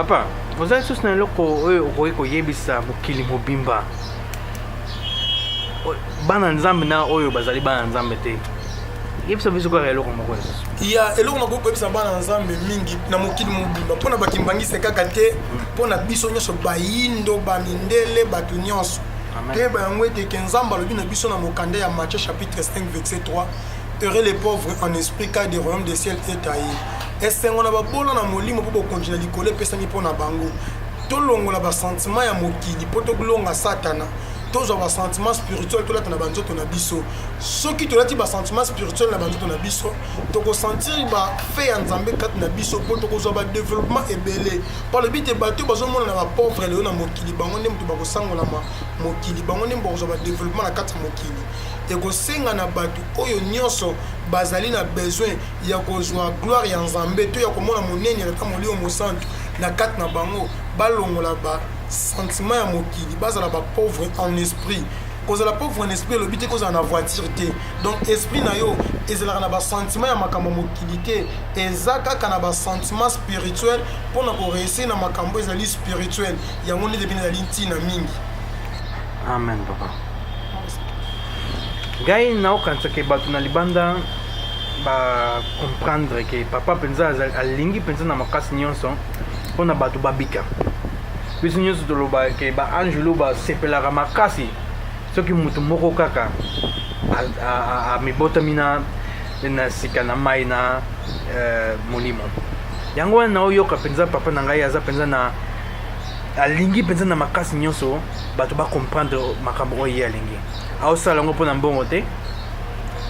Papa, oza lisusu na eloko oyo okoki koyebisa mokili mobimba, bana Nzambe na oyo bazali bana Nzambe te? Yebisa biso kaka eloko moko lisusu. Ya eloko nakoki koyebisa bana Nzambe mingi na mokili mobimba, mpo na bakimbangiste kaka te, mpo na biso nyonso, bayindo, bamindele, bato nyonso, toyeba yango ete ke Nzambe alobi na biso na mokanda ya Matthieu chapitre 5 verset 3: "Heureux les pauvres en esprit, car le royaume des ciel est à eux." Esengo na babola na molimo, mpo bokonzi na likolo epesami mpo na bango. Tolongola basentiment ya mokili mpo tolonga Satana. Tozwa basentiment spirituel, tolata na banzoto na biso. Soki tolati basentiment spirituel na banzoto na biso, tokosentir bafe ya Nzambe kati na biso, mpo tokozwa badéveloppement ebele. Mpo alobi te, bato bazomona na bapauvre lelo na mokili, bango nde moto bakosangolama mokili, bango nde bakozwa badéveloppement na kati ya mokili. Ekosenga na bato oyo nyonso bazali na besoin ya kozwa gloire ya Nzambe to ya komona monene ya Tata Molimo Mosantu na kati na bango, balongola basentiment ya mokili, bazala bapauvre en esprit. Kozala pauvre en esprit elobi te kozala na voiture te. Donc esprit na yo ezalaka na basentiment ya makambo ya mokili te, eza kaka na basentiment spirituel mpona koréussir na makambo ezali spirituel. Yango nde depene ezali ntina mingi. Amen. Papa, ngai naokanisa ke bato na libanda bacomprendre ke papa mpenza alingi mpenza na makasi nyonso mpona bato babika. Biso nyonso toloba ke baangelo basepelaka makasi soki moto moko kaka amibotami na sika na mai na molimo. Yango wana naoyoka mpenza papa na ngai aza mpenza na alingi mpenza na makasi nyonso bato bacomprendre makambo oyo ye alingi. Aosala yango mpona mbongo te,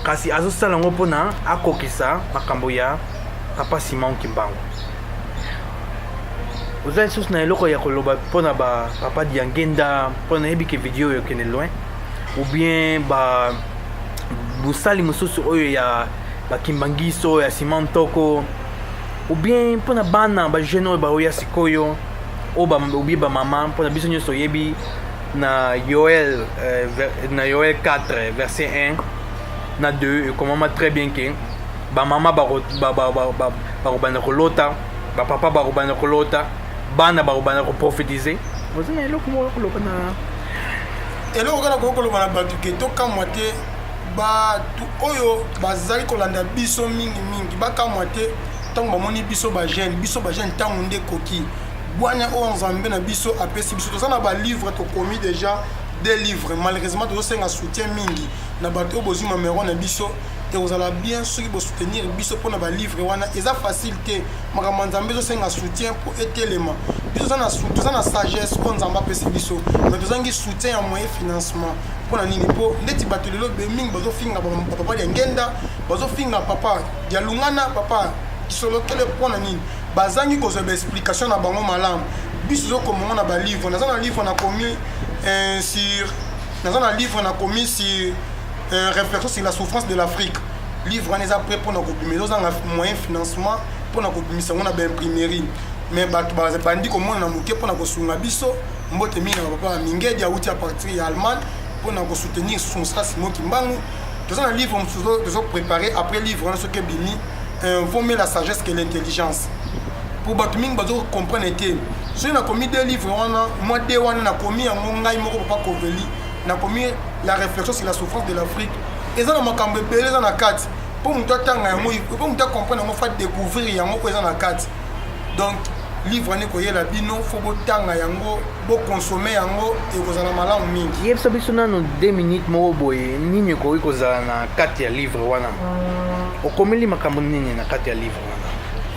kasi azosala yango mpona akokisa makambo ya papa Simon Kimbangu. Oza lisusu na eloko ya koloba mpona bapapa Diangenda, mpona nayebi ke video oyo ekende loin, ou bien ba bosali mosusu oyo ya bakimbangiso oyo ya Simon Ntoko, ou bien mpona bana bajeune oyo baoya sikoyo, oyo ou bien bamama? Mpona biso nyonso oyebi na Yoel 4 verset 1 na 2 ekomama très bien ke bamama bakobanda kolota, bapapa bakobanda kolota, bana bakobanda koprophétise. Oza na eloko moko koloba na Eloko kaka koki koloba na bato ke tokamwa te. Bato oyo bazali kolanda biso mingimingi bakamwa te ntango bamoni biso bajeune. Biso bajeune, ntango nde ekoki. Bwania oyo Nzambe na biso apesi biso, toza na balivre, tokomi déjà deux livres. Malheureusement, tozosenga soutien mingi na bato oyo bozwi numéro na biso. Ekozala bien soki bosoutenir biso mpona balivre wana. Eza facile te. Makambo ya Nzambe ezosenga soutien mpo etelema. Biso toza na sagesse oyo Nzambe apesi biso, mais tozangi soutien ya moyen financement. Mpona nini? Mpo ndeti bato lelo mingi bazofinga bapapa ya Ngenda, bazofinga papa Dialungana, papa Kisolokele, mpona nini? Bazangi kozwa baexplication na bango malamu. Biso tozokomango na balivre. Naza na livre nakomi sur naza na livre nakomi sur réflexion sur la souffrance de l'Afrique. Livre wana eza prêt mpona kobima, ezozanga moyen financement mpona kobimisa yango na baimprimerie. Mais bato bandi komona na moke mpona kosunga biso. Mbote mingi na bapapa ya Mingedi awuti à partir ya Allemagne mpona kosoutenir susu mosala Simon Kimbangu. Toza na livre mosusu tozoprépare. Après livre wana soki ebimi, vaut mieux la sagesse que l'intelligence, po bato mingi bazocomprendre te. Soki nakomi deux livres wana, mwa de wana nakomi yango ngai moko papa Koveli, nakomi la réflexion sur la souffrance de l'Afrique. Eza na makambo ebele eza na kati. Mpo moto atanga yango, mpo moto acomprendre yango, faut découvrir yango oyo eza na kati. Donc livre wana ekoyela bino, faut botanga yango, boconsommer yango, ekozala malamu mingi. Yebisa biso nano 2 minutes moko boye, nini ekoki kozala na kati ya livre wana? Okomeli makambo nini na kati ya livre wana?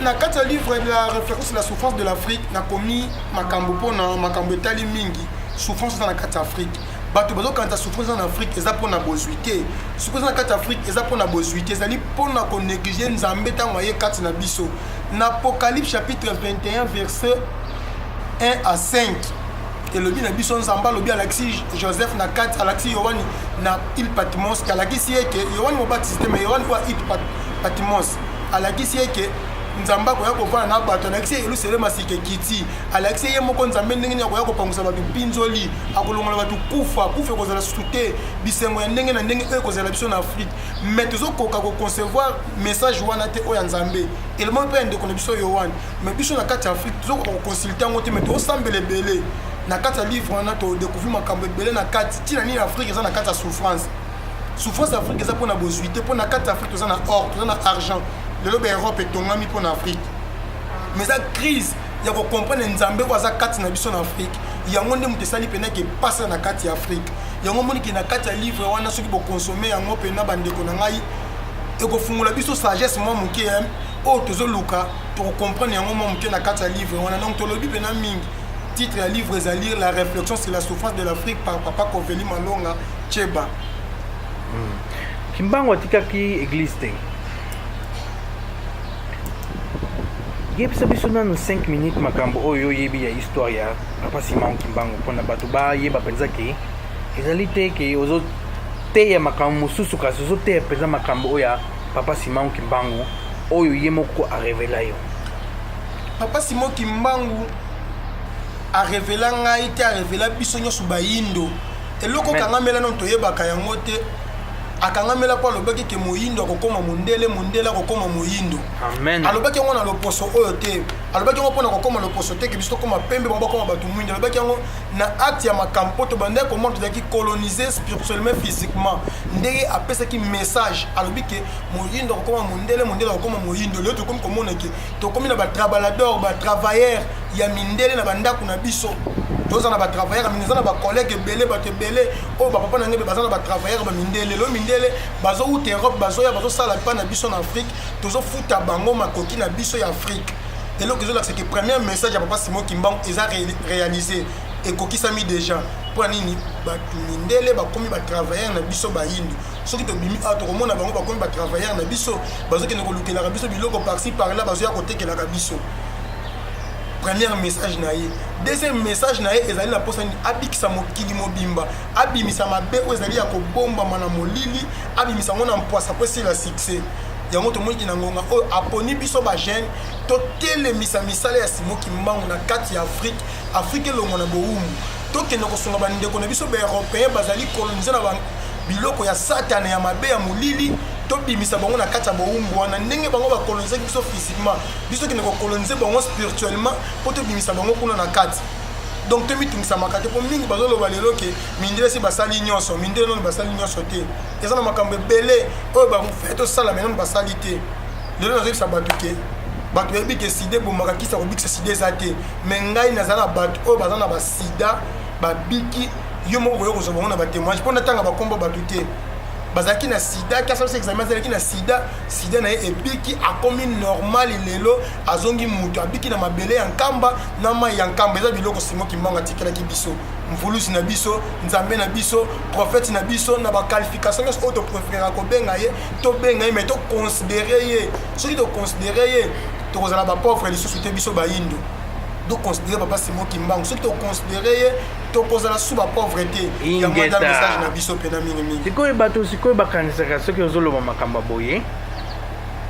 Na kati ya livre de la réflexion sur la souffrance de l'Afrique, nakomi makambo mpona makambo etali mingi souffrance eza na kati ya Afrique. Bato bazokanisa souffrance eza na Afrique eza mpona bozwi te. Souffrance eza na kati ya Afrique eza mpona bozwi te, ezali mpona konéglige Nzambe ntango aye kati na biso. Na Apocalypse chapitre 21 verset 1 à 5 elobi na biso, Nzambe alobi, alakisi Joseph na kati, alakisi Yohani na île Patmos, alakisi ye ke Yohani Mobatisi te, mais Yohani oyo île Patmos, alakisi ye ke Nzambe akoya kovanda na bato. Alakisi ye Yelusalema sika ekiti, alakisi ye moko Nzambe ndenge nini akoya kopangusa bato mpinzoli, akolongola bato kufa, kufa ekozala susu te, bisengo ya ndenge na ndenge oyo ekozala biso na Afrique. Mais tozokoka koconcevoir message wana te, oyo ya Nzambe elemo mpe ya ndeko na biso Yohane. Mais biso na kati ya Afrique tozokoka koconsulte yango te, mais tozosambela ebele. Na kati ya livre wana todécouvrir makambo ebele na kati, ntina nini Afrique eza na kati ya souffrance. Souffrance Afrique eza mpona bozwi te, mpo na kati ya Afrique toza na or, toza na argent. Lelo baEurope etongami mpo na Afrique, mais eza crise ya kocomprendre Nzambe oyo aza kati na biso na Afrique. Yango nde moto esali mpena ke pasa na kati ya Afrique. Yango moniki na kati ya livre wana, soki boconsommer yango mpena, bandeko na ngai, ekofungola biso sagesse mwa moke oyo tozoluka, tokocomprendre yango mwa moke na kati ya livre wana. Donc tolobi mpena mingi. Titre ya livre ezali La réflexion sur la souffrance de l'Afrique par Papa Koveli Malonga Cheba. Kimbangu atikaki église te. Yebisa biso nanu 5 minutes makambo oyo oyebi ya histoire ya Papa Simon Kimbangu, mpona bato bayeba mpenza ke ezali te ke ozoteya makambo mosusu, kasi ozoteya mpenza makambo oyo ya Papa Simon Kimbangu oyo ye moko arévéler yo. Papa Simon Kimbangu arévéler ngai te, arévéler biso nyonso bayindo. Eloko okangamela nano toyebaka yango te. Akangamela mpo alobaki ke moyindo akokóma mondele, mondele akokóma moyindo. Amen. Alobaki yango na loposo oyo te, alobaki yango mpona kokóma loposo te, ke biso tokóma pembe, bango bakóma bato mwindo. Alobaki yango na acte ya makambo mpo tobandaki komona tozalaki coloniser spirituellement, physiquement. Ndenge apesaki message, alobi ke moyindo akokóma mondele, mondele akokóma moyindo. Lelo tokomi komona ke tokomi na batrabalador, batravailleur ya mindele na bandako na biso. Toza na batravailleur ya mindele, eza na bacollègue ebele, bato ebele oyo bapapa na ngai baza na batravailleur bamindele. Lelo mindele bazowuta Europe, bazoya, bazosala mpa na biso na Afrique, tozofuta bango makoki na biso ya Afrique. Eloko ezolakisa ke premier message ya Papa Simon Kimbangu eza réalisé, ekokisami déjà. Mpo na nini? Bato mindele bakomi batravailleur na biso bayindo. Soki tobimi awa, tokomona bango bakomi batravailleur na biso, bazokende kolukelaka biso biloko par-ci par-là, bazoya kotekelaka biso. Première message na ye. Deuxième message na ye ezali na mposa nini? Abikisa mokili mobimba, abimisa mabe oyo ezali ya kobombama na molili, abimisa yango na mpwasa po esila succès. Yango tomoniki na ngonga oyo aponi biso bajeune totelemisa misala ya Simon Kimbangu na kati ya Afrique. Afrique elongo na bowumbu, tokende kosunga bandeko na biso baeuropéen bazali colonisé na biloko ya Satana ya mabe ya molili. Tobimisa bango na kati ya bowumbu wana. Ndenge bango bakolonisaki biso physiquement, biso tokende kocoloniser bango spirituellement mpo tobimisa bango kuna na kati. Donc tomitungisamaka te, mpo mingi bazoloba lelo ke mindele esi basali nyonso. Mindele nano basali nyonso te. Eza na makambo ebele oyo bafe tosala, me nano basali te. Lelo nazoyebisa bato ke bato bayebi ke sida ebomaka, kisi ya kobikisa sida eza te. Me ngai naza na bato oyo baza na basida babiki. Yo moko koya kozwa bango na batémoignage, mpo natanga bakombo bato te. Bazalaki na sida, kasi asalisi examen, azalaki na sida, sida na ye ebiki, akomi normal. Lelo azongi moto, abiki na mabele ya Nkamba na mai ya Nkamba. Eza biloko Simon Kimbangu atikelaki biso, mvulusi na biso, Nzambe na biso, prophète na biso, na baqualification nyonso oyo topréférera kobenga ye, tobenga ye, mais toconsidérer ye. Soki toconsidérer ye, tokozala bapauvre lisusu te. Biso bayindo toconsidérer Papa Simon Kimbangu. Soki toconsidérer ye, tokozala su bapauvre te. Yango eza message na biso mpena mingimingi. Sikoyo bato sikoyo bakanisaka soki ozoloba makambo ya boye,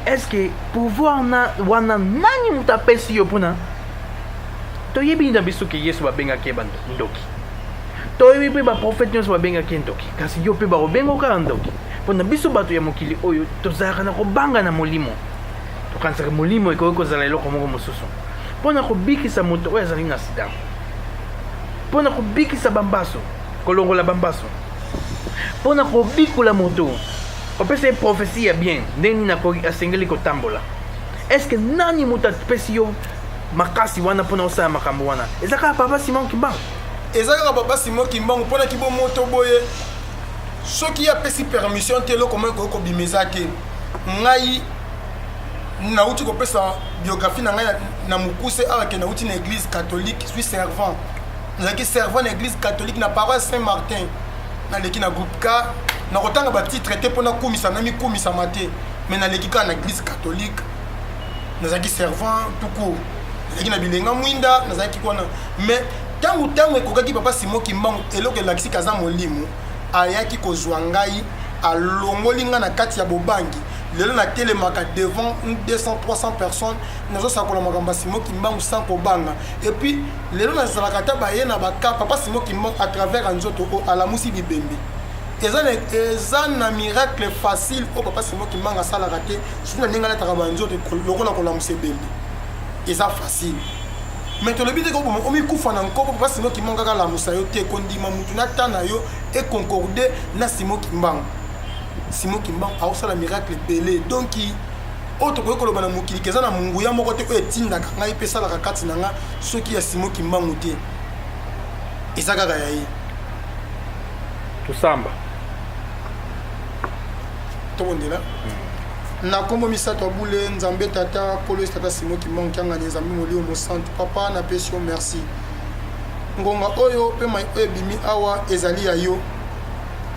est-ce pouvoir na wana nani moto apesi yo? Mpona toyebi na biso ke Yesu babengaki ye ndoki, toyebi mpe baprofete nyonso babengaki ye ndoki, kasi yo mpe bakobenga kaka ndoki. Mpona biso bato ya mokili oyo tozalaka na kobanga na molimo, tokanisaka molimo ekoki kozala eloko moko mosusu. Mpona kobikisa moto oyo azali na sida, mpona kobikisa bambaso, kolongola bambaso, mpona kobikula moto, kopesa ye prophétie ya bien ndenge nini asengeli kotambola, est-ce nani moto apesi yo makasi wana mpona osala makambo wana? Eza kaka Papa Simon Kimbangu? Eza kaka Papa Simon Kimbangu. Mponaki bomoto boye, soki apesi permission te, eloko moko ekoki kobima eza te. Ngai nauti kopesa biographie na ngai na mokuse awa ke nauti na église catholique, suis servant, nazalaki servant na église catholique na paroisse Saint Martin. Naleki na groupe K, nakotanga batitre te mpo nakumisa namikumisama te, mais naleki kaka na église catholique, nazalaki servant tout court, nazalaki na bilenga mwinda, nazalaki kuna. Mais ntango ekokaki, Papa Simon Kimbangu, eloko elakisi kaza molimo, ayaki kozwa ngai, alongoli ngai na kati ya bobangi. Lelo natelemaka devant 200 300 personnes, nazosakola makambo ya Simon Kimbangu sans kobanga. Et puis lelo nazalaka ata baye na baka papa Simon Kimbangu à travers ya nzoto oyo alamusi bibembe. Eza na miracle facile oyo papa Simon Kimbangu asalaka te, surtout na ndenge alataka banzoto lokola kolamusa ebembe, eza facile. Mais tolobi te koboma omikufa na nkopo. Papa Simon Kimbangu kaka alamusa yo te, kondima mutu na ta na yo econcorde na Simon Kimbangu. Simon Kimbangu aosala miracle ebele. Donc oyo tokoki koloba na mokili ke eza na nguya moko te oyo etindaka ngai mpe esalaka kati na nga soki ya Simon Kimbangu te, eza kaka ya ye. Tosamba. Tobondela na nkombo misato ya bule, Nzambe Tata, Nkolo Yesu, Tata Simon Kimbangu Kiangani, Nzambe Molimo Mosantu. Papa, napesi yo merci. Ngonga oyo mpe mai oyo ebimi awa ezali ya yo.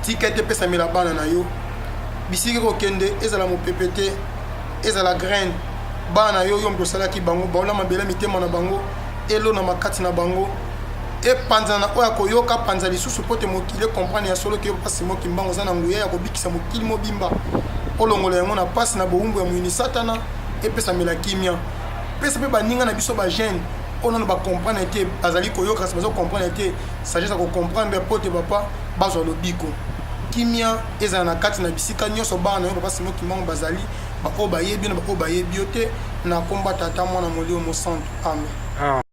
Tika ete epesamela bana na yo. Bisika kokende, ezala mopepe te, ezala graine, bana na yo, yo moto osalaki bango, baola mabele, mitema na bango elonama kati na bango, epanzana na oyo akoyoka, panza lisusu, mpo te mokili ecomprendre ya solo ke yo papa Simon Kimbangu oza na nguya ya kobikisa mokili mobimba, olongola yango na mpasi na bowumbu ya moyini Satana, epesamela kimia. Pesa mpe baninga na biso bajeune oyo nano bacomprendre te, bazali koyoka kasi bazocomprendre te, sagesse ya kocomprendre, mpo te papa bazwa lobiko. Kimia ezala na kati na bisika nyonso bana na yo papa Simon Kimbangu bazali, baoyo bayebi yo na baoyo bayebi yo te, na komba Tata, Mwana, Molimo Mosantu, amen. Ah.